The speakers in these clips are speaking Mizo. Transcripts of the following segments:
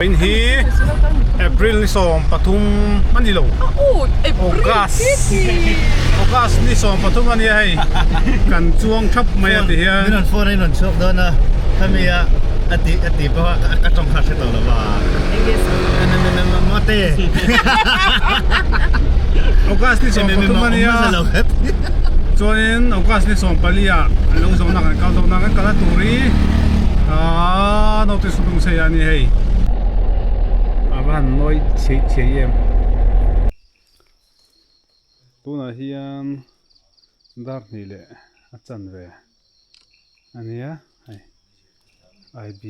In hi April ni 13 a ni lo. August August ni 13 a nia hei. Kan chuang thap mai a ti hian. Min rawn phone a in rawn chhuak dawn a khami a a ti a ti pawh a ka tawng kha hre tawh lo va. Mate. August ni 13 a nia. Chuanin August ni 14 ah an lo zawhna kan kal dawn a kan kal a tur hi aaa notice tum sei a ni hei a va han nawi chheih chheih em tunah hian dar hnih leh a chanve a nia hei I_B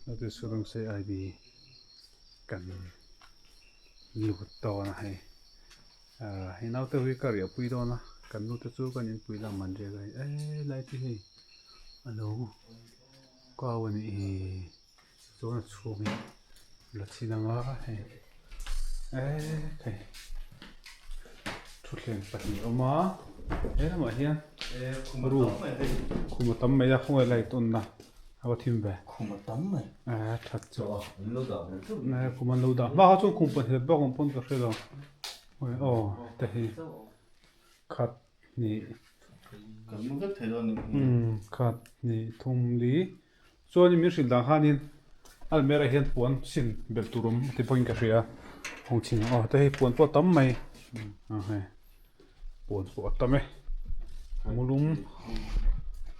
notice tum sei I_B kan lut dawn a hei. Ahh hei naute hi ka riah pui dawn a kan nute chu kan inpui lam an riak a hei eee lai te hei a lo kau a nih hi chuan a chhung hi la chhin ang a hei eee hei thutthleng pahnih a awm a he lamah hian room khum a tam mai a khawngaih light on na a va thim ve khum a tam mai eee that chu khum an lo dah hma kha chuan khum pahnih bak awm pawn ka hre lo. Aw te hi khat hnih khat hnih thum li chuanin min hrilh dan khanin almera hian puan sin belh tur awm ti bawkin ka hria hawng chhin aw te hi puan pawh a tam mai a hei puan pawh a tam e mulum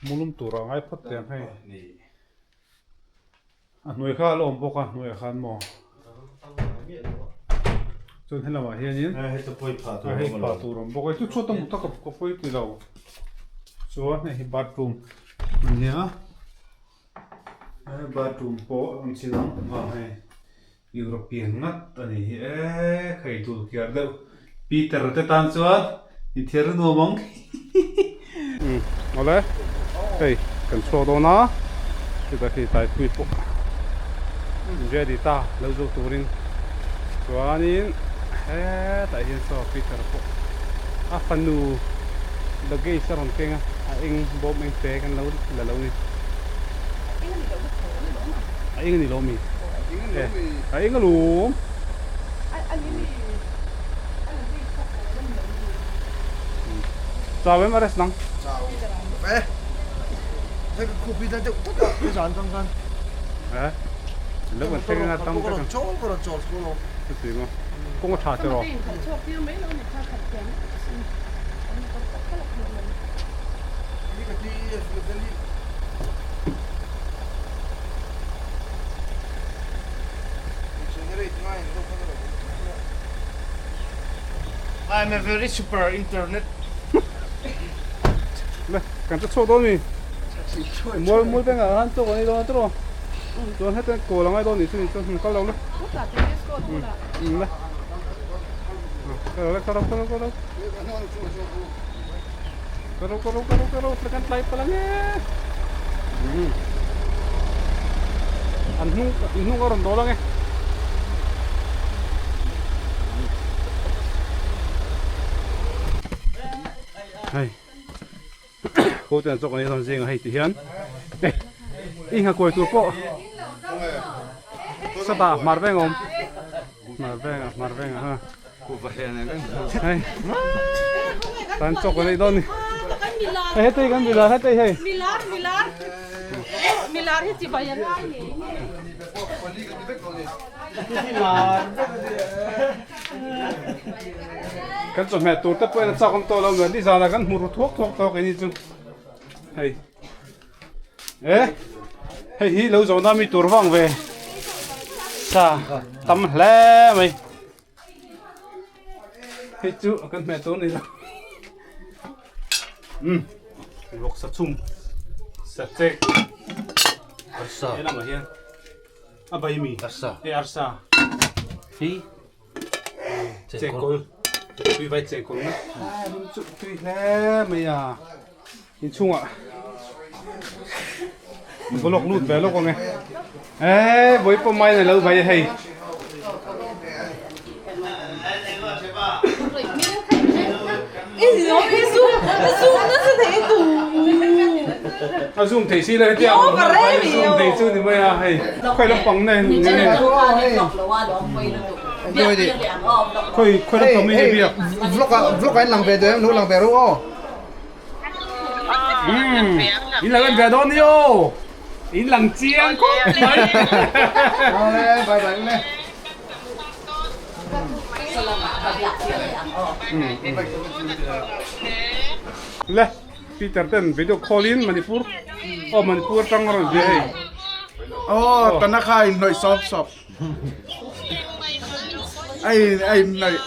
mulum turah a ngai phawt teh ang hei. A hnuai kha a la awm bawk a hnuaiah khan maw chuan helamah hianin hei chu pawi phah tur hei phah tur awm bawk a chu chhuat a hmuh tak ka pawi ti lo chuan hei hi bathroom a nia he bathroom pawh ang chin ang a hei European ngat a ni hi e hei dul kiar deuh Peter te tan chuan inthiar nuam ang umm awle hei kan chhuak dawn a chutah khi taipui pawh ready ta lo zo turin chuanin hetah hian saw Peter pawh a fanu luggage a rawn keng a a eng bawm eng te kan lo la lo ni a eng a ni lo mi a eng alawm. Chau em a rest nang? Chau e. Hei ka khupi na deuh tlat a i zan tang khan. Eh. Lo kan thleng anga tang ka rawn chawl ka rawn chawl chu lo. Chuti maw. Kawng a tha tiraw. I'm a very super internet. Le, kan chu chhuak dawn mi. Mual mual te ngah han chawk ani dawn tiraw. Chuan heta kawl angai dawn ni chu ni chuan kal lo le. Um le. Kal lo le kal ro kal ro kal ro. Kal ro kal ro kal ro kal ro kan tlai palh ange. Um. An hnung in hnung a rawn dawl ange. Hei. Ko ten chawk ani rawn zing a hei ti hian. Hei. I nghakuai tur pawh. Sata hmar veng awm. Hmar veng a hmar veng a ha. Hei. Tan chawk an ei dawn ni. Hei hetei kan milar hetei hei. Milar milar. Milar hi chibai an ngai ngei ngei. Kan chawhmeh tur te pawhin a chak awm tawh lo mai nizanah kan hmu ru thuak thuak tawk eng ni chu hei e hei hi lo zawhna mi tur vang ve sa tam hle mai hei chu kan hmeh tur ni lo um vawk sa chhum sa chek Arsa. He lamah hian a bai mi Arsa. Hei arsa Hi. Chengkawl tui vai chengkawl na chu tui hle mai a inchhungah vlog lut ve lawk ang e e vawi pawh mai nei lo vai hei A zoom thei si lo hetia zoom thei chu ni mai a hei khawi lampang na in nge khawi khawi lampang nge biak vlog ah vlog ah in lang ve duh em lo lang ve ru aw umm in lo en ve dawn ni aw in lang chiang khawp mai awle bye bye le Le Peter ten video call in Manipur aw Manipur atang a rawn bia hei. Aw Tanakha in hnawih sawp sawp a in a in hnawih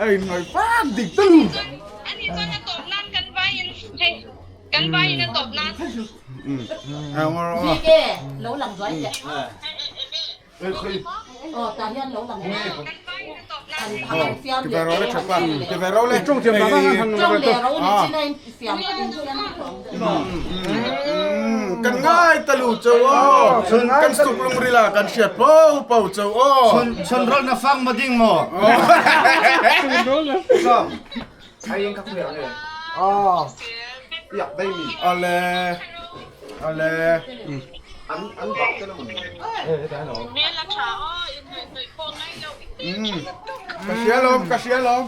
a in hnawih fak dik ta lu. Kan ngai ta lu chau aw kan suk lungrila kan hriat po po chau aw chun rawlh na fang ma ding maw Ale ale ka hria lawm ka hria lawm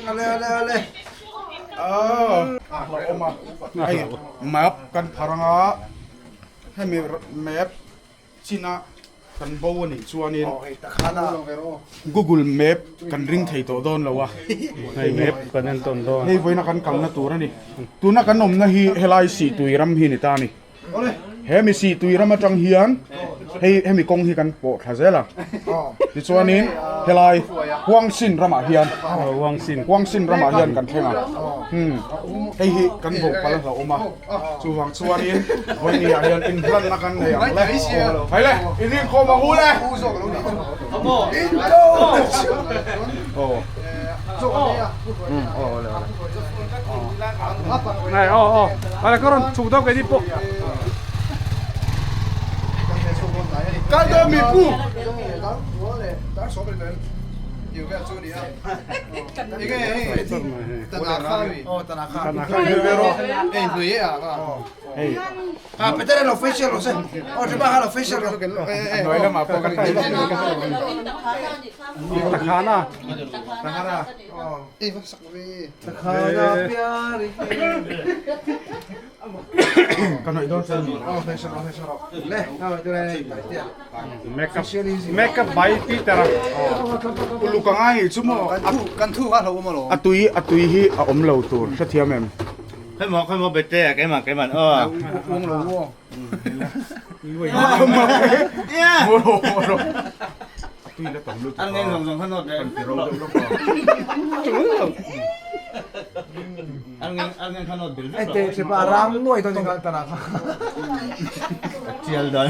ale ale ale awm a hei map kan phar anga hemi map china Kan bo a nih chuanin Google Map kan ring thei tawh dawn lo a. Hei map kan en tawn dawn. Hei vawiina kan kalna tur a ni. Tuna kan awmna hi helai Sihtui ram hi ni ta a ni. He mi Sihtui ram atang hian hei hemi kawng hi kan pawh thla zel a. Tichuanin helai Huangsin ramah hian Huangsin ramah hian kan thleng a. Hei hi kan bo pal a hlauhawm a. Chuvang chuanin vawinia hian inhlanna kan nei ang le. Hei le, i rinkhawm ang u le. Này oh oh Ai ka rawn chhuk deuh keini pawh. Kal dawn mi pu. Takhana. Makeup makeup by Peter a. Uluk a ngai chu maw a tui a tui hi a awm lo tur hrethiam em. Khawimaw khawimaw bete a keimah keimah aw. An ngei zawng zawng kha nawt leh. An ngei an ngei kha nawt bil vek lo. Chial dan.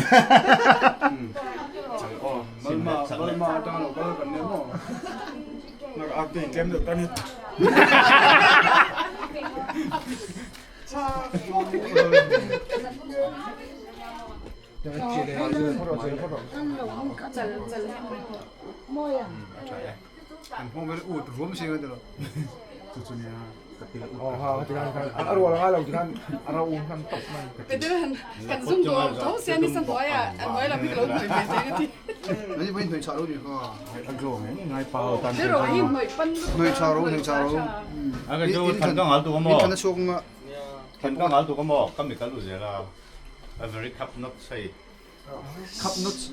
A very cup not say. Cup nuts.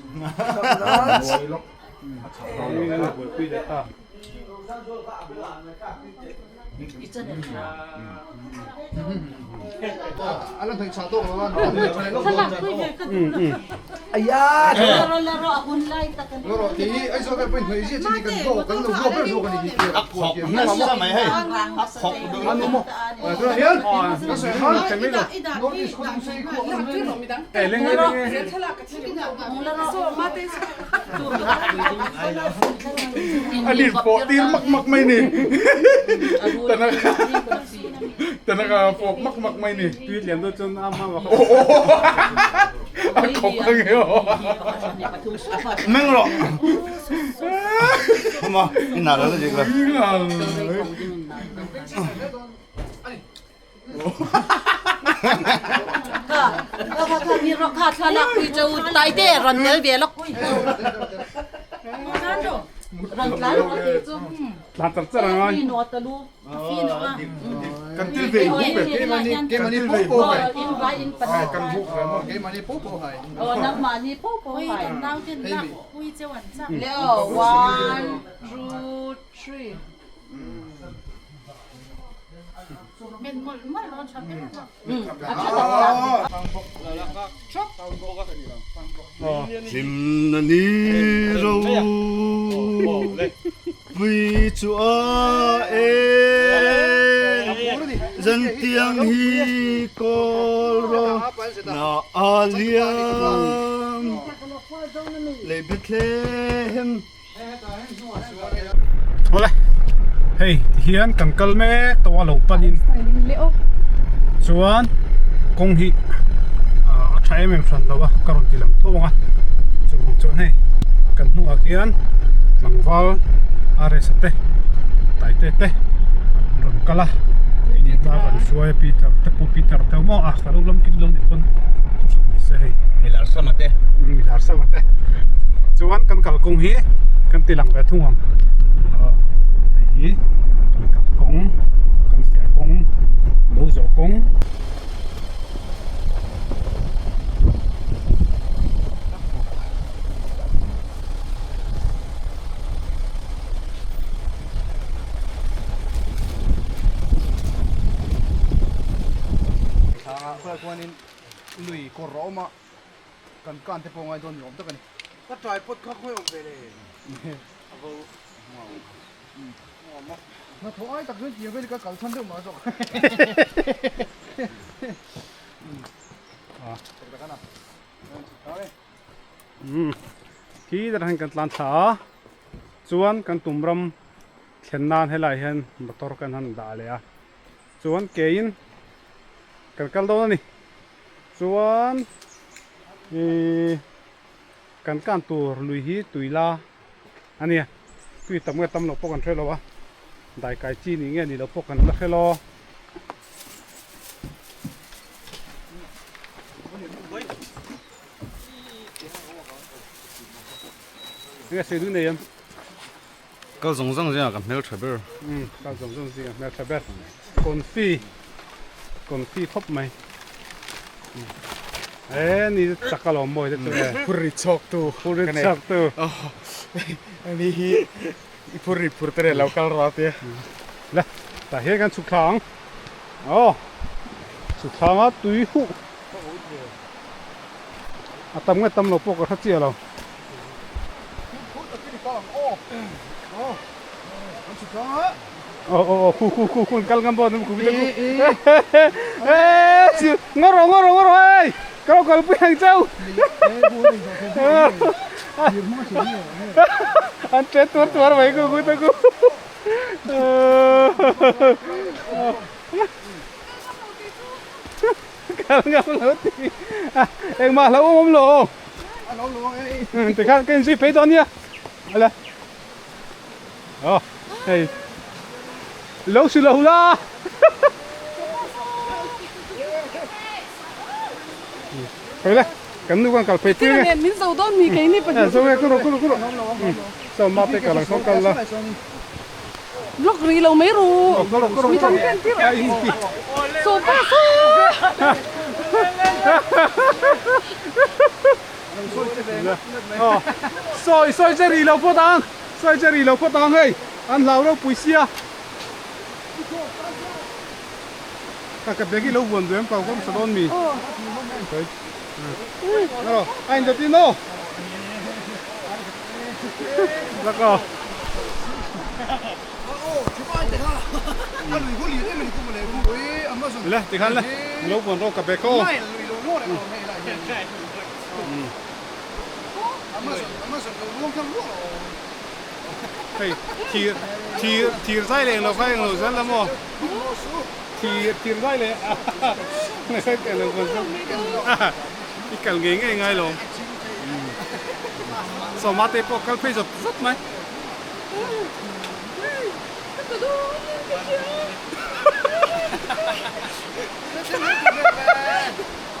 A lir pawh tir mak mak mai ni. Tanaka Tanaka pawk mak mak mai ni. Tui tliam deuh chuan a hma A khawp a nge aw. Meng rawh. Hama ina la la jik la. Kha kha kha mi rawk kha thlalak pui cheu taite rawn tel ve lawk. Rawn tlan rawh ti chu. Tlan char char ang ai. Kan til ve hu pe. Kan til ve hu pe. Kan hu pe. One, two, three. Hlimna ni ro pui chu a e Zantiang hi kawl ro na a liam Lei Bethlehem Awle hei tihian kan kal mek tawh a lo panin chuan kawng hi a tha em em hran lo a ka rawn ti lang tho ang a chuvang chuan hei kan hnungah khian tlangval RS a te Taite te an rawn kal a hetah kan hruai a Peter te pu Peter te maw a ka lo lam kin lo nih pawn thu hran ni se hei Milarsama te Milarsama te chuan kan kalkawng hi kan ti lang ve thung ang hei hi kan kalkawng kan fiah kawng lo zawh kawng. Lui kawr a awm a kan kan te pawh ngai dawn ni awm tak a ni. Ka tripod kha khawi awm ve le. A bo. Hnathawh ai tak chuan tiang vel hi ka kal chhan deuh mah zawk. Khi dar hian kan tlan thla a chuan kan tum ram thlen nan helai hian motor kan han dah leh a. Chuan keiin kan kal dawn a ni. Chuan ihh kan kan tur lui hi tui la a nia. Tui tam nge tam loh pawh kan hre lo a, daikai chi nih nge nih loh pawh kan la hre lo. Enge sawi duh nei em? Kal zawng zawng zingah ka hmel tha ber. Umm kal zawng zawng zingah hmel tha ber. Confi confi khawp mai. E ni chak a lawm mawi te chu e. Phur ri chhawk tu. Phur ri chhawk tu. Ani hi i phur ri phur te reh lo kal rawh tia. Le tah hian kan chhuk thla ang. Aw chhuk thla anga tui huh. A tam nge tam lo pawh ka hre chiah lo. Aw aw khu khu khu khu kal ngam bawn khu khu e ngawr ngawr ngawr hei ka lo kal pui ang cheu an che tuar tuar mai khu khu te khu kal ngam lo ti engmah hlauh awm lo. Tikhan ka inzui phei dawn nia ala aw hei lo si lo la hei le kan nu kan kal phei pui nge min zo dawn mi kei ni pahnih zo nge kuro kuro kuro so ma te kalang so kal la Vlog ri lo mai ru. Mi dang ten tir. So pa so. Sawi sawi che ri lo phawt ang. Sawi che ri lo phawt ang hei. An hlau ro pui sia. Ka ka bag hi lo vuan duh em kau kawm sa dawn mi. Ro, a in dawt in aw. Laka. Le, tikhan le. Lo vuan ro ka bag aw. Hei, thir, thir, thir zai leh englo kha englo zel la maw? Thir, thir zai leh englo kha i kal ngei ngei ngai lo. Sawma te pawh kal phei zawt zawt mai.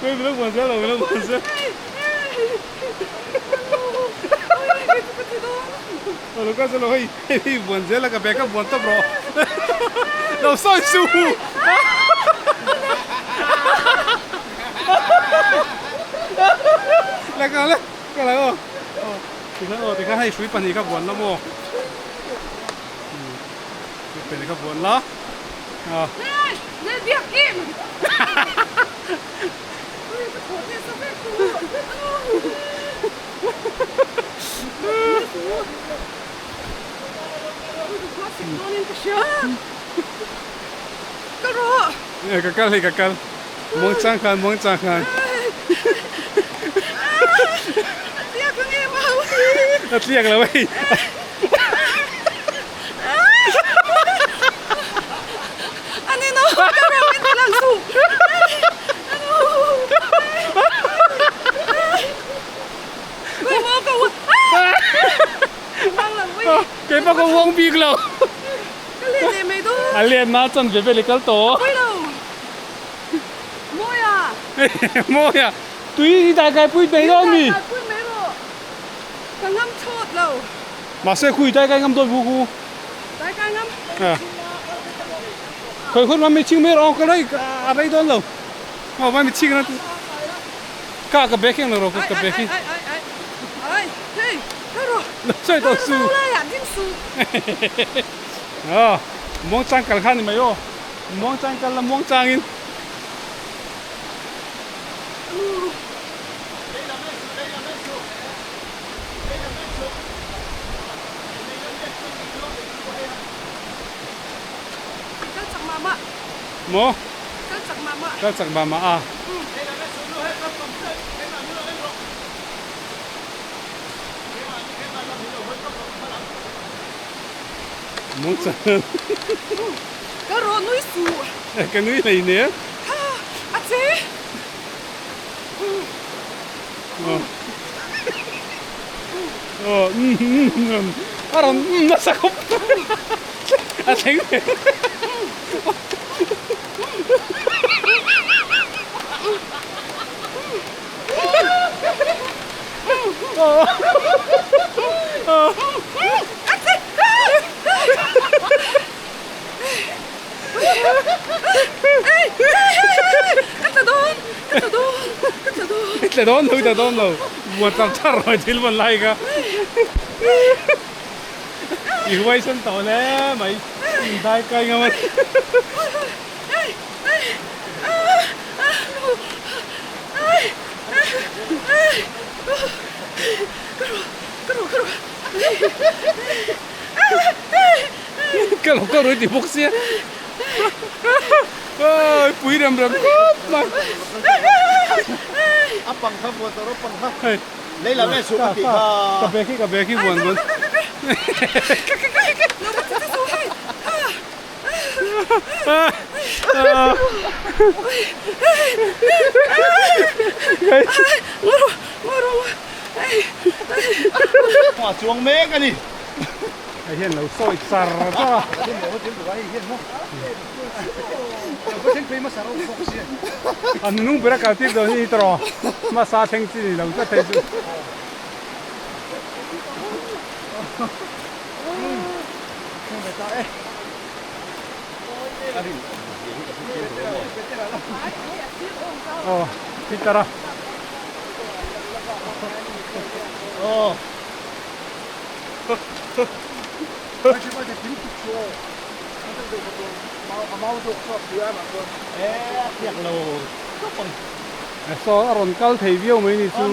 Koi mi lo buan zel lo mi lo buan zel. Aw lo kal zel lo hei hei buan zel a ka bag a buan tawp rawh. Lo sawi suh. La ka la ka la aw. Tikhan aw tikhan hei hrui pahnih kha buan la maw. Hrui pahnih kha buan la. Ka kal hei ka kal muangchang khan muangchang khan a tliak lo hei. Kei pawh ka uang bik lo. A len na chan ve vel i kal tawh. Mawia. Tui i dai kai pui mai dawn mi. Ka ngam chawt lo. Mahse khui dai kai ngam dawn vu ku. Dai kai ngam. Khoi khun ma mi ching mai rawh ka rei a rei dawn lo. Aw mai mi ching na ka ka bag hian lo rawh ka bag hi. Ai ai ai ai hei ka rawh. Lo sawi tawh su. Ka lai ah ding su. Aw muang chang kal kha ni mai aw. Muang chang kal la muang chang in. Kal chak mah mah. Maw? Kal chak mah mah. Kal chak mah mah a. Muangchang. Ka rawh nui suh. Ka nui hlei nen. Kha a che. A rawn nasa khawp a thleng ve. Ka tla dawn, ka tla dawn, ka tla dawn. I tla dawn lo, i tla dawn lo. Buat lam char rawih thil vawn lai kha. I huai sen tawh hle mai. In dai kai ngam a. Ka rawh, ka rawh, ka rawh. Ka lo ka rui ti bawk sia Oi pui rem rem khawp mai A pang kha buan tawh rawh pang kha lei lam e chhuk a tih kha Ka bag hi ka bag hi buan buan A chuang mek a ni. Hei hian lo sawi char char a. A nung ber a kal tir dawn hi tawh hmasa thleng chi ni lo tlat hei chu. Aw Peter a. Saw a rawn kal thei viau mai ni chu.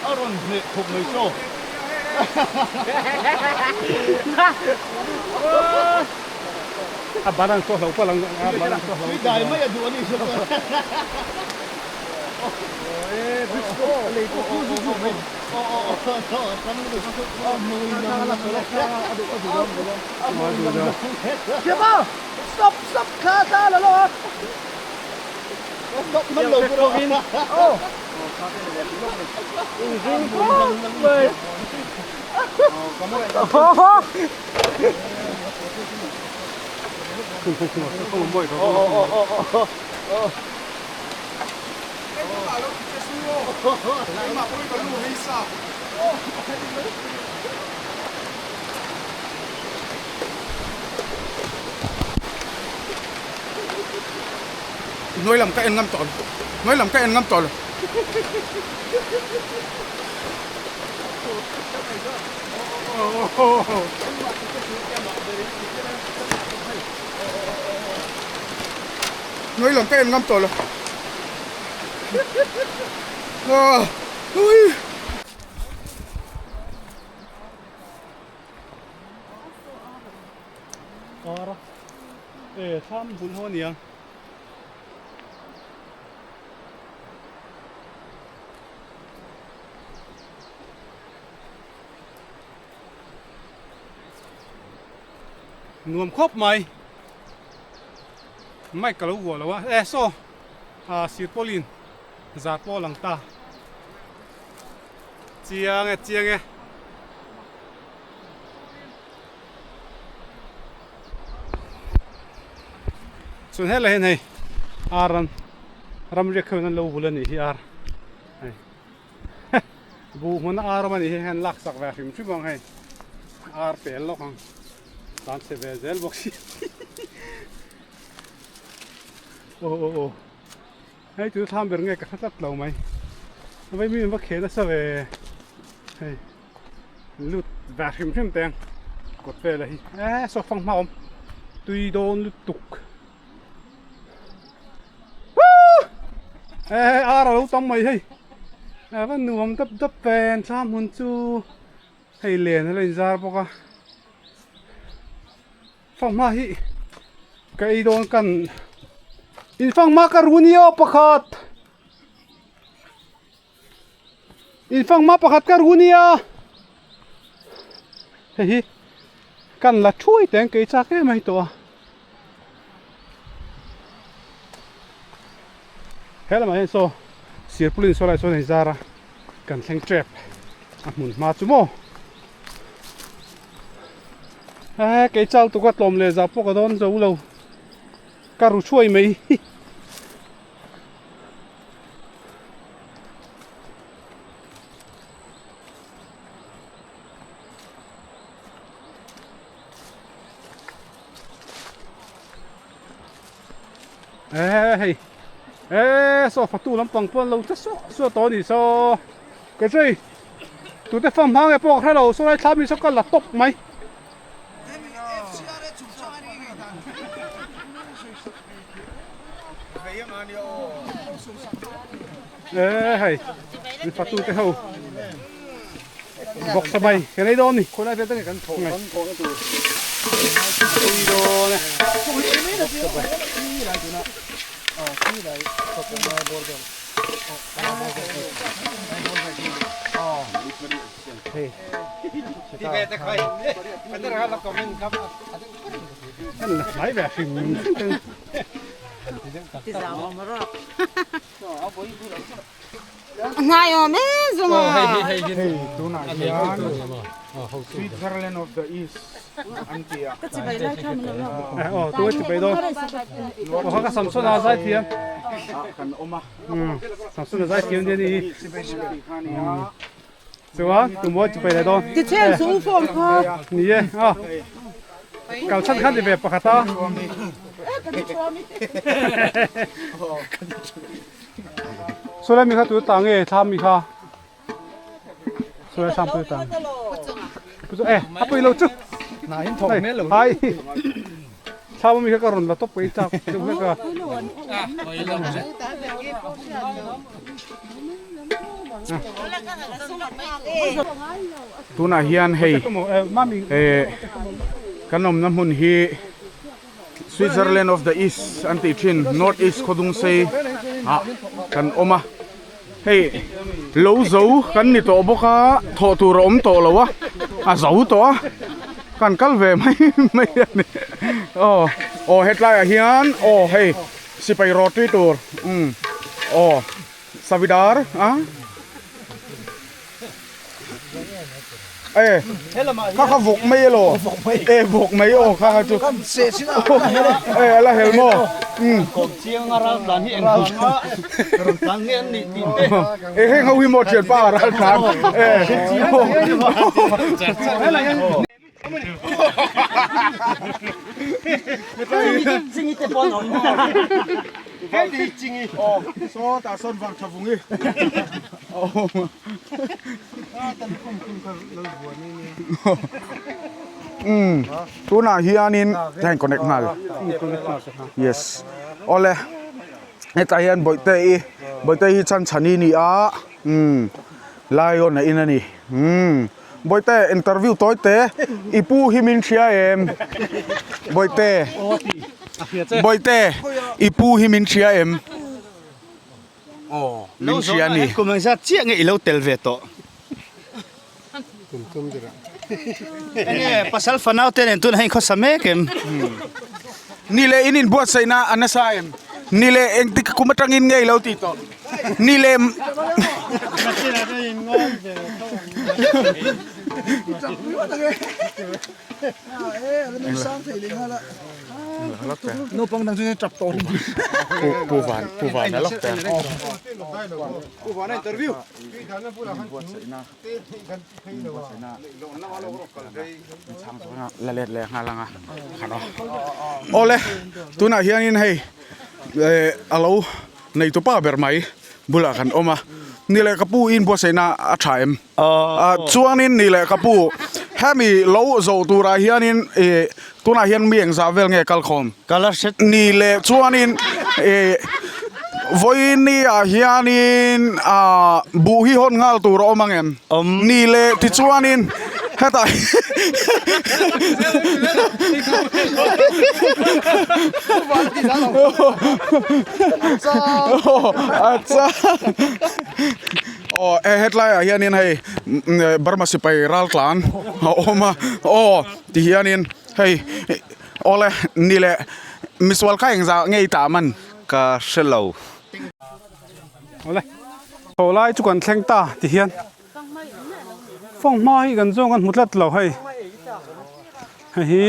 A rawn hneh khawp mai chaw. A ban ang chaw hlo palh ang a ban ang chaw hlo. Tui dai mai a duh a ni chu. Stop stop thla thla la lo a. Hnuai lam ka en ngam tawh lo hnuai lam ka en ngam tawh lo. Hnuai lam ka en ngam tawh lo. Aaa ui. Kar a e thlam bul ho ania. Nuam khawp mai mic ka lo vuah lo a e saw ah sirpawlin zar pawh a lang ta chiang e chiang e. Chuan helai hian hei ar an ram riak khan an lo vul a nih hi ar hei buh hmun a ar awm a nih hi hei an lak sak ve hrim hrim ang hei ar pel lawk ang tan chhe ve zel bawk si aw aw aw hei chu thlam ber nge ka hre tlat lo mai vaimim va khel nasa ve hei. Lut ve hrim hrim teng kawt vela hi eh saw fang hma awm tui dawn lutuk Woo! Eh ar a lo tam mai hei a va nuam dap dap ven thlam hmun chu hei len a lo inzar bawk a fang hma hi ka ei dawn kan in fang hma ka run i aw pakhat. Infangma pakhat ka ru nia hei hi kan la thuai teng kei chak em mai tawh a he lamah hian saw sirpulin saw lai sawn a inzar a kan thleng tep a hmun hma chu maw he kei chal tuk a tlawm leh zah pawh ka dawn zo lo ka ru thuai mai. Ê hei ê saw fatu lampang pawh an lo che suah suah tawh a ni saw ka hre tute fam hma nge pawh ka hre lo saw lai thla mi saw ka la tawp mai. Ê hei mi fatu te ho bawk sa mai ka nei dawn ni khawilai vel te nge kan thawh kan thawh na tur ei dawn e bawk sa mai hei kan la hnai ve hrim hrim te Hei tunah hian Switzerland of the East an ti a. Kan awm a. Chuan tumawi chu pe leh dawn. Tichhen chu form kha. Ni e a kal chhan khan ni ve pakhat a. Saw lai mi kha tu ta nge thlam mi kha. Saw lai thlam tu ta. Pu chu e a pui lo chu. Na in thawk hmel lo. Hai. Thlam mi kha ka rawn la tawp pui chak chu hlek a. Tunah hian hei eh kan awmna hmun hi Switzerland of the East an tih thin North East khawdung sei ah kan awm a hei lo zo kan ni tawh bawk a thawh tur a awm tawh lo a a zo tawh a kan kal ve mai mai a ni aw aw hetlai ah hian aw hei sipai rawt tui tur umm aw. Savidar a. E kha kha vawk mai elaw e vawk mai aw kha kha chu e a la hel maw e heng ho hi maw thianpa a ral tlan e. Tunah hianin heng connect nghal yes awle hetah hian bawihte i bawihte hi chhan chhani a ni a umm lion a in a ni umm. Bawihte interview tawi te i pu hi min hria em? Bawihte Bawihte i pu hi min hria em? Aw min hria a ni. Kum engzat chiah nge i lo tel ve tawh? Enge pasal fanau te nen tunah hian khawsa mek em? Ni leh in inbuatsaihna a nasa em? Ni leh engtik kum atangin nge i lo tih tawh? Ni leh La let leh nghal anga awle tunah hianin hei eh a lo nei tupa ber mai bulah kan awm a ni leh ka pu in buatsaihna a tha em ah chuanin ni leh ka pu hemi lo zawh turah hianin ih tunah hian mi engzah vel nge kal khawm ni leh chuanin ih vawiini ah hianin ah buh hi hawn nghal tur a awm ang em ni leh tichuanin hetah Aw he hetlai ah hianin hei Burma sipai ral tlan a awm a aw ti hianin hei awle ni leh misual kha engzah nge i tah man ka hre lo. Awle tho lai chu kan thleng ta ti hian fanghma hi kan zawng kan hmu tlat lo hei hei hi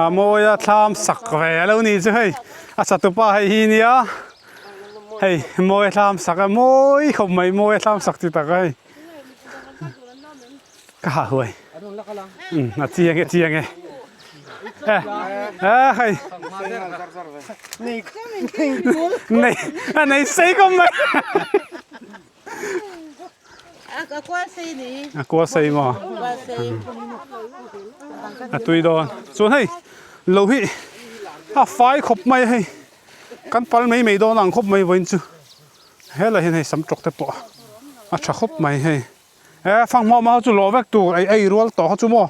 a mawi a thlam sak ve a lo ni chu hei a satupa hei hi nia. Hei mawi thlam sak a mawi khawp mai mawi thlam sak chi tak a hei ka ha huai um a chiang e chiang e e a hei nei a nei sei khawp mai a kual sei maw a tui dawn chuan hei lo hi a fai khawp mai a hei. Kan pal mai mai dawn ang khawp mai vawiin chu helai hian hei sam tawk te pawh a tha khawp mai hei e fanghma awm ho chu lawh vek tur ei ei rual tawh kha chu maw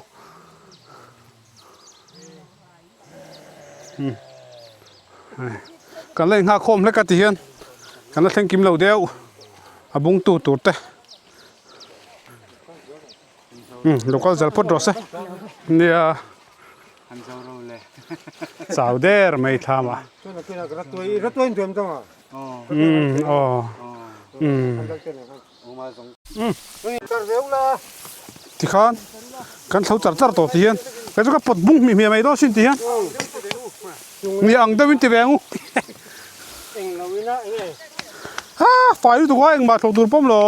um kan la inghak khawm hlek a ti hian kan la thleng kim lo deuh a bung tu tur te um lo kal zal phawt rawh se nia. Chau der mai thlam a. Um aw um. Tikhan kan thlo char char tawh ti hian kei chu ka pawt bung hmih hmih mai dawn sin ti hian mi ang deuhin ti ve ang u. Ha fai lutuk a engmah thlawh tur pawm lo.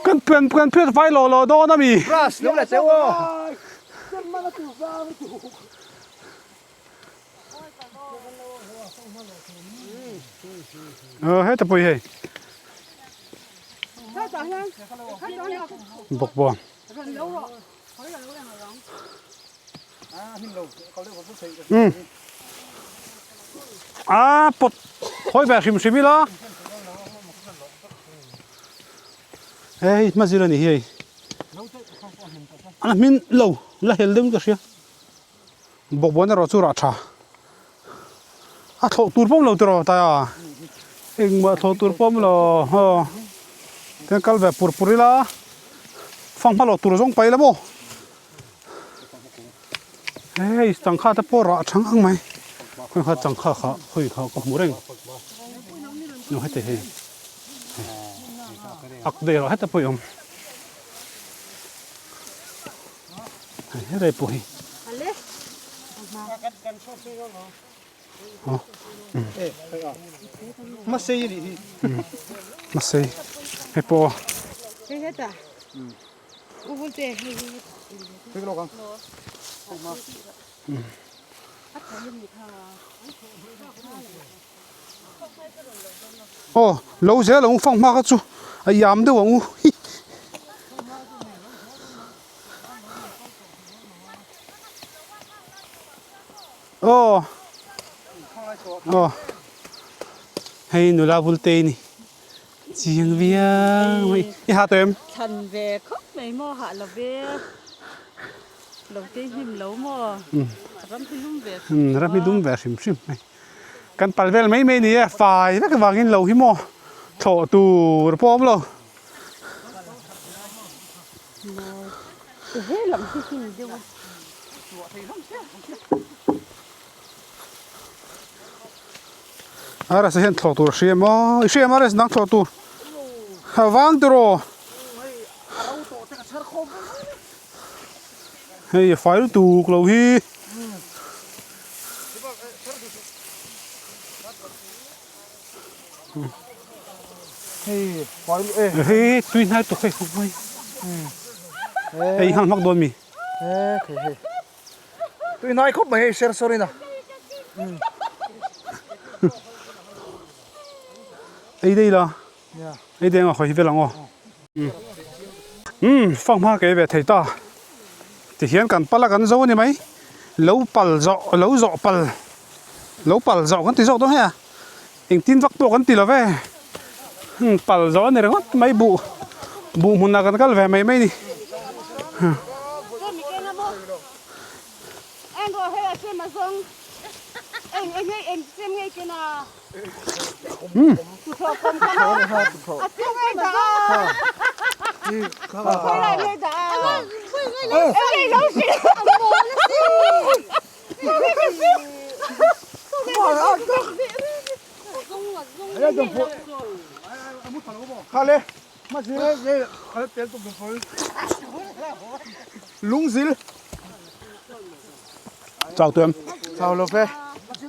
Kan pian kan phiat vai lo lo dawn a mi. Ờ heta pawh hi hei. Bawkbawn. Um a pawt hawi ve hrim hrim ila hei hma zir a ni hi hei a hmin lo la hel deuhin ka hria bawkbawn erawh chu rah tha a thlawh tur pawh awm lo tiraw taia engmah thlawh tur pawh awm lo aw tiang kal ve pur pur ila. Fanghma lo tur zawng pai la maw? Hei changkha te pawh rah thang ang mai. Khawi kha changkha kha khawi kha ka hmu reng. No heti hei. Ak dei rah heta pawh i awm. Hei helai pawh hi. Masei a nih hi. Masei. Hei pawh. Hei heta. U bul te hei hi. Hei lawk ang. Aw lo zel ang u fang hma kha chu a iam deuh ang u. Aw aw hei nula bul te ni chiang viau mai i ha tawh em? Thlan ve khawp mai maw hah lo ve lo te hnim lo maw ram hi lum ve hrim hrim ram hi lum ve hrim hrim mai kan pal vel mai mai ni e fai vek vangin lo hi maw thlawh tur pawh a awm lo. Aras hian thlawh tur a hria maw i hria em Aras nang thlawh tur a vang tiraw hei a fai lutuk lo hi. Hei tui hnai tuk hei khawp mai. Hei hang hmak dawn mi. Tui hnai khawp mai hei ser sawr in a. Ei dei la. Ei dei anga hawi vel ang aw. Umm fang hma kei ve thei ta. Tihian kan pal a kan zo a ni mai. Lo pal zawh lo zawh pal lo pal zawh kan ti zawk dawn hei a. Engtin vak pawh kan ti lo ve. Umm pal zawh a ni ringawt mai buh buh hmunah kan kal ve mai mai a ni. Lungzil Chau tuam. Chau lo ve,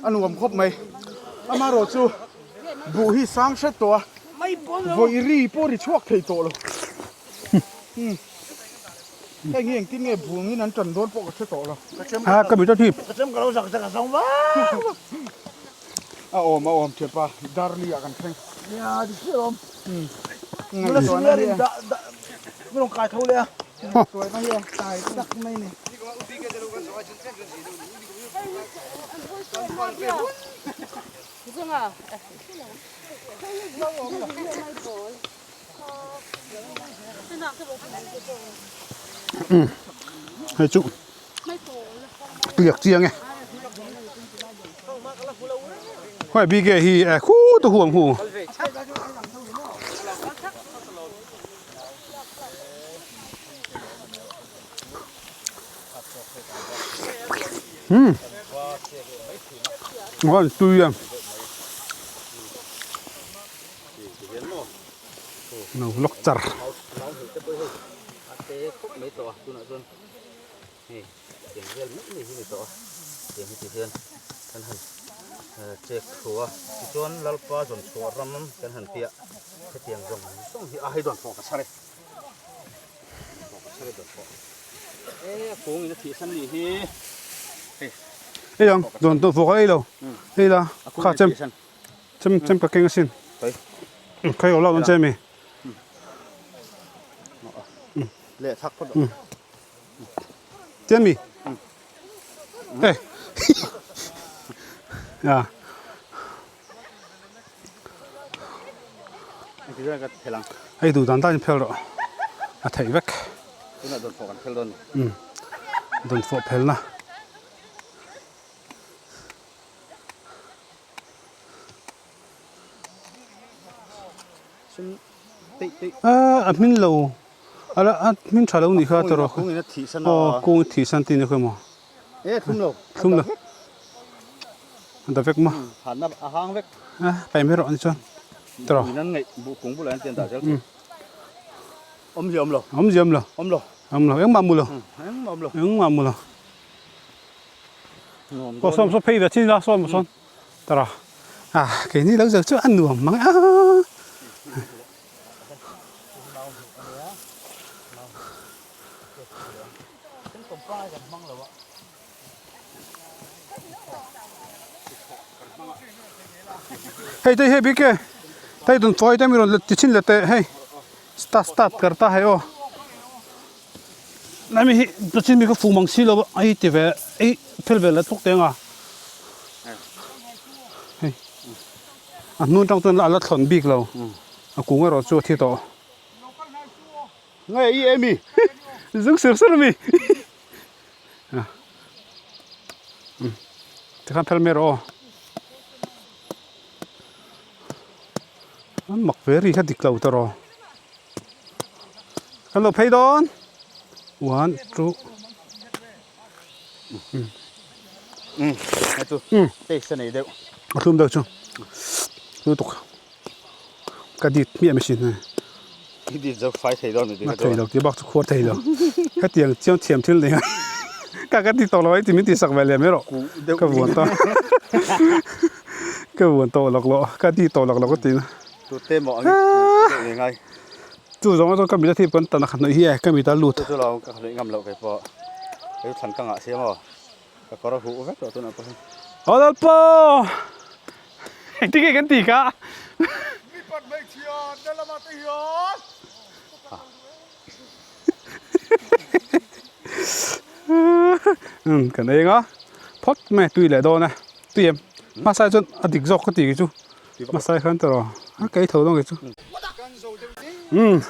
a nuam khawp mai. Amaherawh chu buh hi sang hret tawh a, vawi ri pawh ri chhuak thei tawh lo. Heng hi engtin nge buangin an tan dawn pawh ka hre tawh lo. A ka mit a thip. A awm a awm thianpa, Darli ah kan thleng. Nia dik chiah awm. Nula senior in dah dah min rawn kai tho leh a. Tuaina hi a kai tak mai ni. Hei chu tliak chiang e. Hoi BK hi e khu tu huam hu. Ngon tui em. No lok char. Chek thu a tichuan Lalpa zawn chhuah ram kan han piah hetiang zawng zawng hi a hei dawn thawh ka chhar e thawh ka chhar e dawn thawh e a kung in a thih san nih hi hei hei ang dawn tawh thawh ka ei lo hei la kha chem chem chem ka keng asin khai lo dawn che mi leh thak phawt Tian mi? Eh. Ya. Hei duh dan dan in phel rawh. A theih vek. Tunah dawn fawh kan phel dawn ni. Dawn fawh phel na. A hmin lo. Ala a hmin tha lo nih kha tawrh a. Kungin a thih san a. Aw kung a thih san tih ni kha emaw. E thlum lo. Thlum lo. A da vek maw. Hanna a hang vek. A paih mai rawh ani chuan tawrh. Buin an ngaih buh kung bulah hian tian dah zel thei. Awm zia awm lo. Awm zia awm lo. Awm lo. Awm lo engmah mu lo. Engmah awm lo. Engmah mu lo. Aw sawm saw phei ve chin ila sawm sawn tawrh a. A keini lo zo chu a nuam mang a. Hei te hei bik e hei dun chawi te mi rawn ti chin leh teh hei start start kar ta hei aw nai mi hi chin mi ka fu mang si lo a hei ti ve ei phel ve la tluk teng a hei a hnung tang chuan a la thlawn bik lo a kung erawh chu a thi tawh. Nge i emi? Zung sur sur ami. Tikhan phel mai rawh aw. An mak ve ri kha dik lo ta rawh. Kan lo phei dawn. One, two. Hei chu taste a nei deuh. A thlum deuh chu. Lutuk. Ka dit hmiah machine hi. I dit zo fai thei dawn A thei lo tih bak chu khuar thei lo. Hetiang chiang thiam thil nei a ka ka ti tawh lo ai ti min tihsak ve leh mai rawh. Ka vuan ta ka vuan tawh lawk lawh ka ti tawh lawk lawk ka ti na. Tute maw ang deuh nge ngai. Chu zawng chuan ka mit a thip kan tan a khat hnawih hi e ka mit a lut. Chu chu lo ka hnawih ngam loh kei pawh. Kei chu thlan ka ngah sia maw. Ka kawr a huh vek tawh tunah pawh hian. Aw Lalpa! Engtin nge kan tih kha? Mipat hmeichhia na lamah te hian. Umm kan eng a, phawt mai tui leh dawn e, tui em? Hmasai chuan a dik zawk ka tih chu, hmasai khan tawrh a kei tho dawn kei chu. Umm.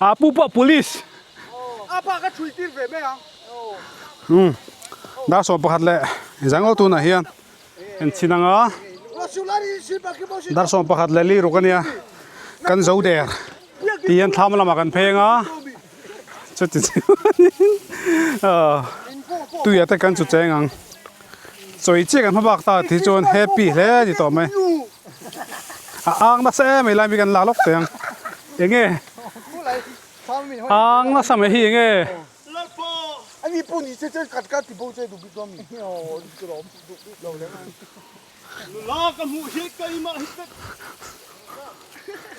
A pu pawh police. A pa ka thui tir ve mai ang. Um dar 11 leh zangaw tunah hian en chhin anga dar 11 leh li ruk ania kan zo der ti hian thlam lamah kan pheng a chuti chuanin ah tuia te kan chu cheng ang chawi chiah kan hma bak ta tih chuan happy hle a ni tawh mai a ang nasa em mai lai mi kan la lawk teh ang enge ang nasa mai hi enge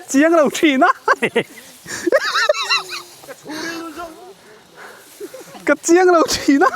chiang lo thin a ka chiang lo thin a.